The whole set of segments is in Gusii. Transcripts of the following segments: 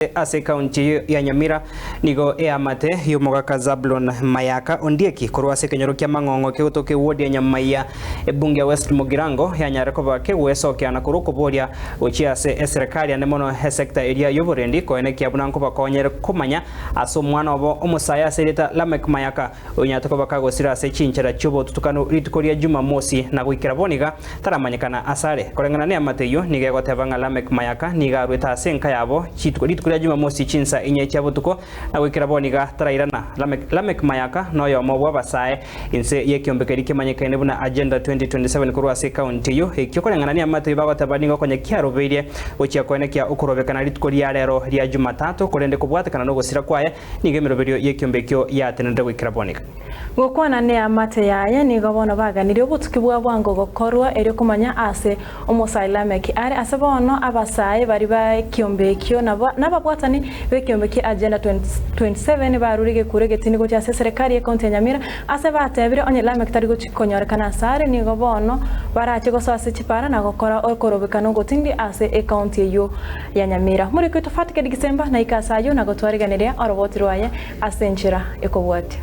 Ase ekaunti ya Nyamira nigo eamate y'omogaka Zablon Mayaka Ondieki korwa ase ekenyoro kia Mang'ong'o kegotoka ewodi ya Nyamaiya ebunge ya West Mugirango yanyare koba kegwesokia na korwa okoboria gochia ase eserekari ande mono esecta eria y'oborendi koenekia buna nkobakonyere komanya ase omwana obo omosae ase erieta Lameck Mayaka Onyarete koba kagosira ase chinchera chi'obotutukanu rituko ria Jumamosi, na goikera bono iga taramanyekana asare. Koreng'ana neamate eyio, nigo egoteba ng'a Lameck Mayaka nigo arwete ase enka yabo chituko rituko ria Jumamosi chinsa inye chia botuko, na goikera bono iga tarairana. Lameck Lameck Mayaka noyomo bw'abasae inse y'ekiombe keria kemanyekaine buna Agenda 2027 korwa ase ekaunti eyio. Ekio koreng'ana neamate eyio bagoteba nigo konya kiarobeirie gochia koenekia okorobekana rituko ria rero ria Jumatatu, korende kobwatekana nogosira kwaye Nigo emeroberio y'ekiombe ekio yatenenete goikera bono iga. Gokwana neamate yaye, nigo bono baganirie obotuki bwa bwango gokorwa erio komanya aase omosae Lameki are. Ase bono abasae baria b'ekiombe ekio nababwatani b'ekiombe kia Agenda 2027 barure egekuro egetindi gochia ase eserekari y'ecounty ya Nyamira ase batebire onye Lameki tari gochia konyorekana asare nigo bono barache gosoa ase chipara na gokora okorobekana ogotindi ase ecounty eyio ya Nyamira. Morikwe etofauti keri gisemba naike ase ayio na gotwariganiria oroboti rwaye ase enchera ekobwatia.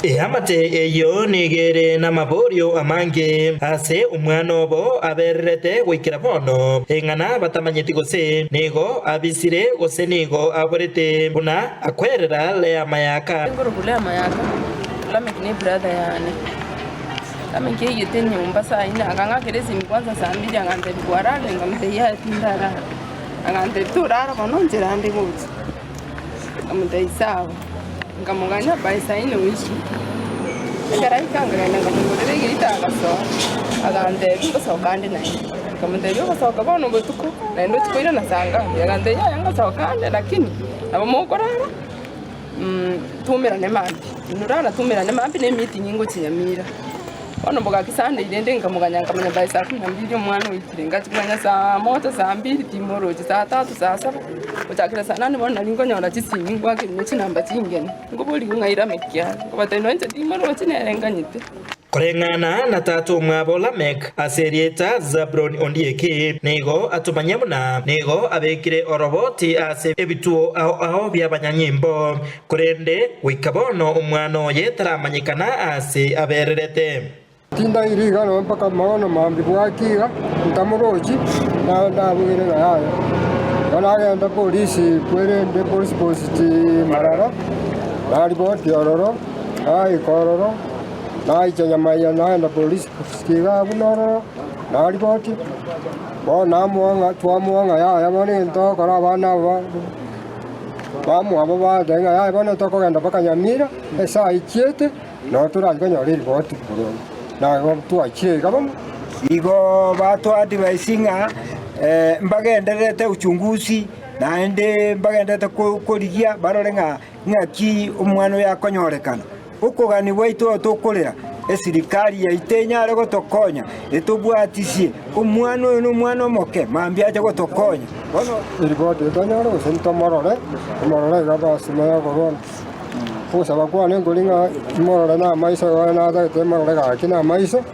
Eamate eyio nigo ere namaborio amange ase omwana obo abererete goikera bono, eng'ana batamanyeti gose nigo abisire gose nigo aborete, buna akwerera Lea Mayaka. Nkorokwa Lea Mayaka, Lameck ne brother yane. Lameck aigete enyomba saa ine akang'akera esimi kwanza saa mbiri agantebia kwararire nkamotebia yaya tindarara. Agantebia torara bono nchera ande gocha. Nkamotebia sawa, nkamogania by saa ine goichia. Ekero aika nkagenda nkamogorera egeita agasoa, agantebia ngosoka ande naende. Nkamotebia ogosoka bono botuko naende ochie koirana saa ngapi? Agantebia yaya ngosoka ande lakini nabo mokorara twaumerane mambia. Inwe rara twaumerane mambia na emeeting ngochia Nyamira. Bono mbogaki Sunday rende nkamoganya nkamanya by saa kumi na mbili omwana oikire, ngachia komanya saa moja saa mbili timorochi, saa tatu saa saba, gochakera saa nane bono nari nkonyora chisimi ngwakerwa chinamba chingeni, nkoborigwa ng'a irame ki are, nkobatebia nonye inche timorochi nere nganyete. Koreng'ana na tata omwabo Lamek ase erieta Zabuloni Ondieki, nigo atomanyia buna nigo abekire oroboti ase ebituo ao ao bi'abanyanyimbo, Korende goika bono omwana oye taramanyekana aase abererete. Tindairi iga nonya mpaka bono mambia bwaki iga, ntamorochi, nabwire ng'a yaya. Igo nagenda polisi kwerende police post Marara, naripoti ororo, naika ororo, naicha Nyamaiya nagenda police post iga abwo nororo, naripoti, bono namoa ng'a twamoa ng'a yaya bono egento togokora abana aba. Bamwabo bagateba ng'a yaya bono tokogenda mpaka Nyamira, esaa echiete, nabo torachi konyora eriboti boronge. Na igo twachire iga bono. Igo batoa advice ng'a mbagendererete uchunguzi naende mbagendererete korigia barore ng'a ng'aki omwana oyo akonyorekana. Okogania gwaito tokorera, esirikari yaito enyare gotokonya, etobwatisie, omwana oyo nomwana omoke, mambia ache gotokonya. Bono eripoti etonyore gose ntomorore, tomorore iga basi maya korwa ogosaba kwane nkori ng'a morore na amaiso igo natagete morore gaki na amaiso,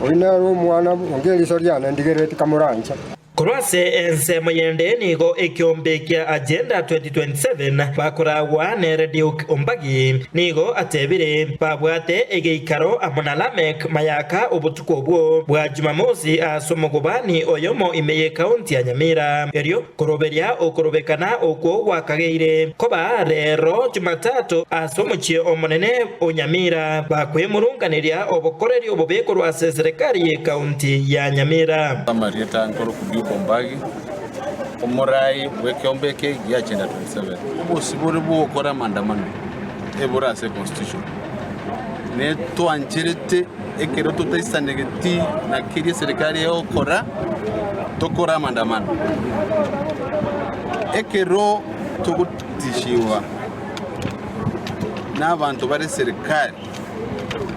oyio nere omwana onge eriso riane ndigerereti kamoranche. Korwa ase ensemo yende nigo ekiombe kia Agenda 2027 bakoragwa nere Duke Ombagi nigo atebire babwate egeikaro amo na Lameck Mayaka obotuko obwo bwa Jumamosi ase omogobani oyomo ime y'ekaunti ya Nyamira erio koroberia okorobekana okwo gwakageire koba rero Jumatatu ase omochie omonene o Nyamira bakwemurunganeria obokoreri obobe korwa ase eserekari y'ekaunti ya Nyamira. Amarieta nkoroku Duke Ombagi, omorai bw'ekeombe eke gia Agenda 27. Obosibore bw'ogokora amaandamano ebore ase econstitution netwancherete ekero totaisanegeti na keria eserikari egokora tokore amaandamano. Ekero togotishiwa n'abanto bare eserikari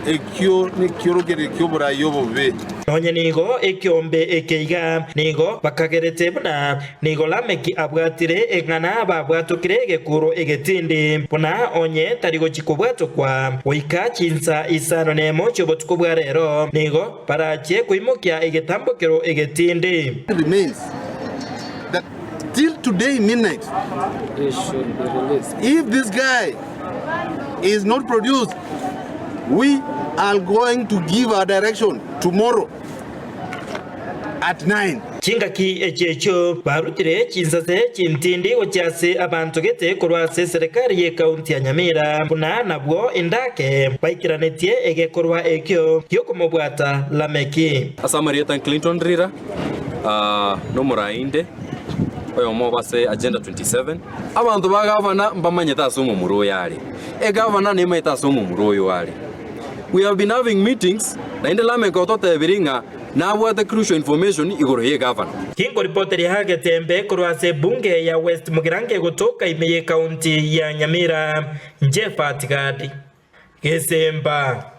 Ekio nekiorokererio ki'oboraai obobe. Nonya nigo ekeombe eke iga nigo bakagerete buna nigo Lameki abwatire eng'ana babwatokire egekuro egetindi, buna onye tari gochia kobwatokwa goika chinsa isano nemo chi'obotuko bwa rero, nigo barachie koimokia egetambokero egetindi. Remains that. Till today midnight, if this guy is not produced, we are going to give our direction tomorrow at 9. Chingaki echi echio barutire chinsase chintindi gochia ase abanto gete korwa ase eserekari y'ekaunti ya Nyamira, buna nabwo endake baikeranetie egekorwa ekio gi'okomobwata Lameki. Ase amarieta Clinton Rira, nomorai inde, oyomo obo ase Agenda 27. Abanto ba gavana mbamanyete ase omomura oyo are. Egavana nemanyete ase omomura oyo are. We have been having meetings, naende Lameck ototebirie ng'a nabwate crucial information igoro y'egavana. Tingoripoteria agetembe korwa ase ebunge ya West Mugirango egotoka ime y'ekaunti ya Nyamira, Jephat Gadi, Gesemba.